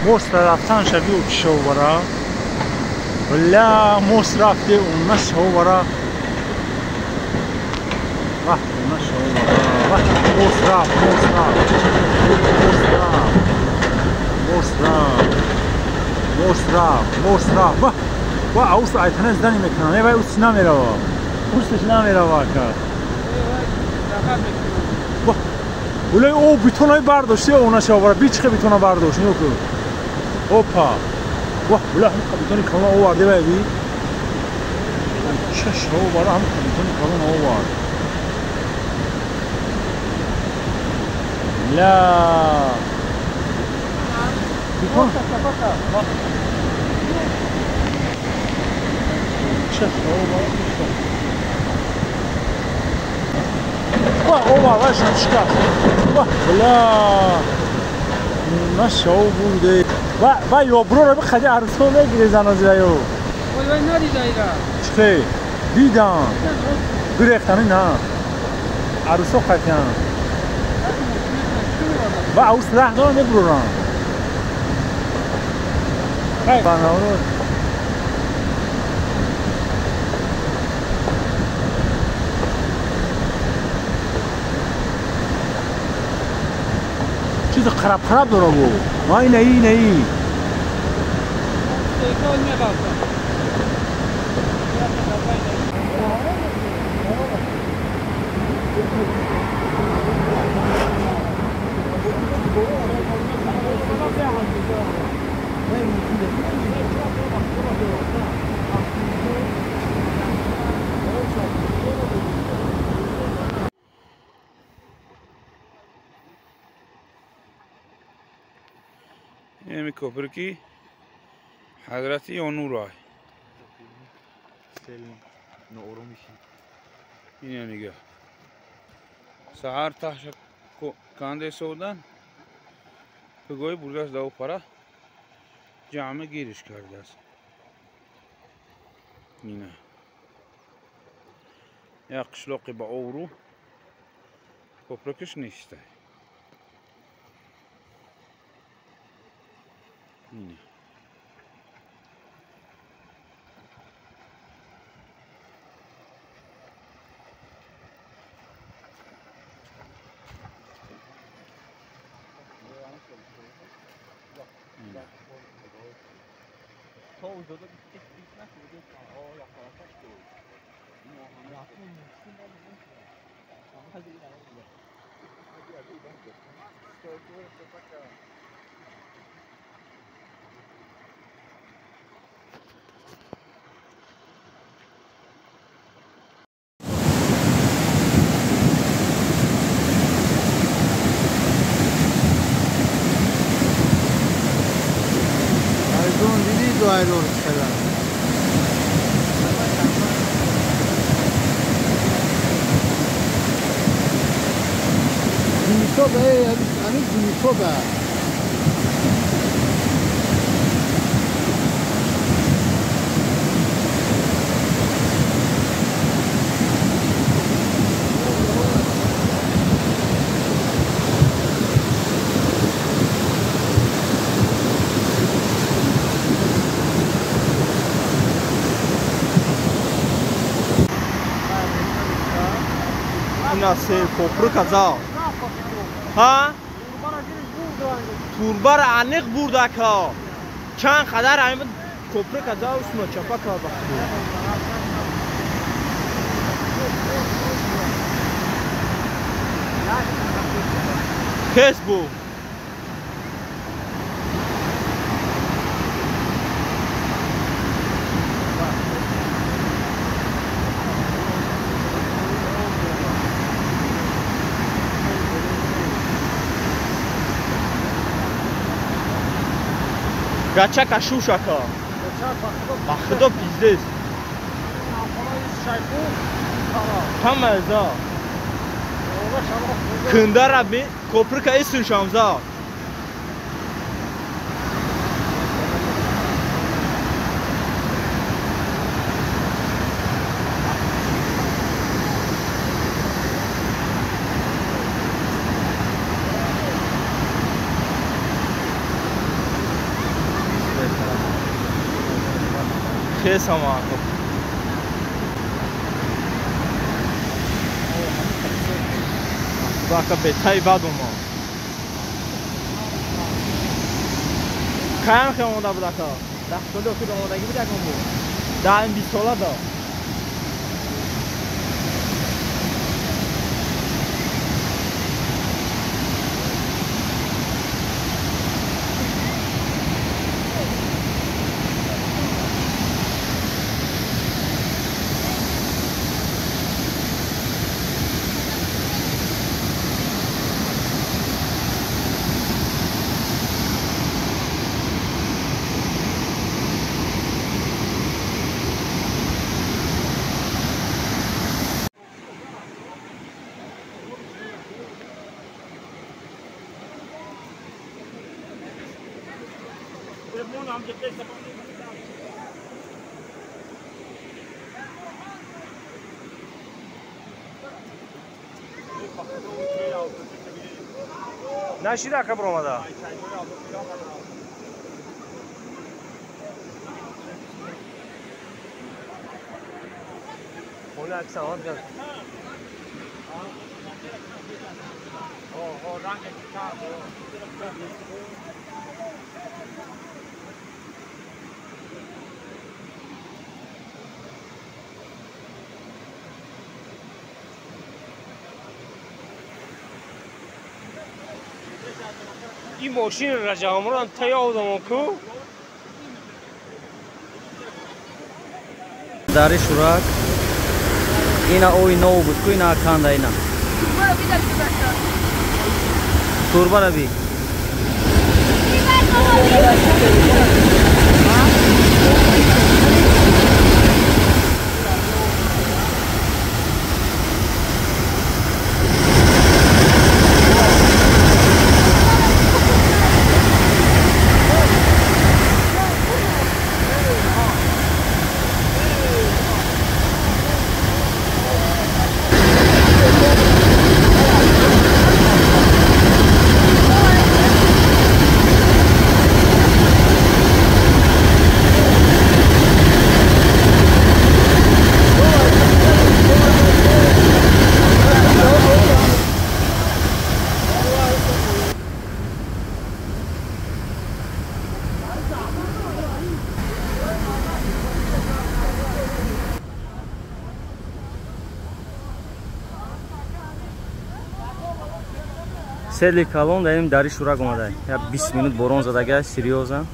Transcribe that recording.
Мост рафтан шаби у чишовара. Бля, мост рафте, уна шовара. Рафт, уна шовара. Мост рафт, мост рафт. Мост рафт. Мост рафт. Мост рафт, мост рафт. Ва, ва, аус айтана здани мекунам. Не, вай ус намерава. Усш намерава ака. Ва, улай о битонаи бардошт, уна шовара. Бичхе битона бардошт, нигоҳ кун. Опа. Ва, бля, ҳам битони калон оварде вай би. Ча шовара ҳам битони калон овард. Ля. Битон. Ча шовара. Ва, ова, вай шамшикаст. Ва, бля. На шов буде. Ва, ва, ёброро бихади арусо мегире занозира ё. Вай, вай надида ира. Чӣ? Дидан. Гурехтани на. Арусо хатян. Ва, аус раҳ дорам мебурам. Хай, банаро. Чиз хараб хараб дора бу. Вай наи наи. Еми коприки ҳазрати Ёнурай. Ина нигаҳ. Саҳар таҳша канде содан пигои бурдааст даву пара ҷамъ гириш кардааст. Ина. Як қишлоқи ба обрӯ коприкиш нестай. Ина. Се копру казал. Ҳа? Турбара аниқ бурда ка. Чанд қадар ҳамин копру казал усма чапа ка ба худо. Кес бу. Гачака шушака. Ба худо пиздец. Ҳама за. Кындара би коприка исун шамза. Хесама. Худо ака бетаи бад омад. Каям хе омода буд ака? 10 соли охир омодагӣ буд ягон буд. 10-20 сола да. Нашида ака биромада. Хона акса он гар. این ماشین رجا تیا آدم کو داری شوراک اینا اوی نو بود کو اینا کاندا اینا توربا ربی Сели калон даим дари шурак омада. Я 20 минут борон задага, серьезно.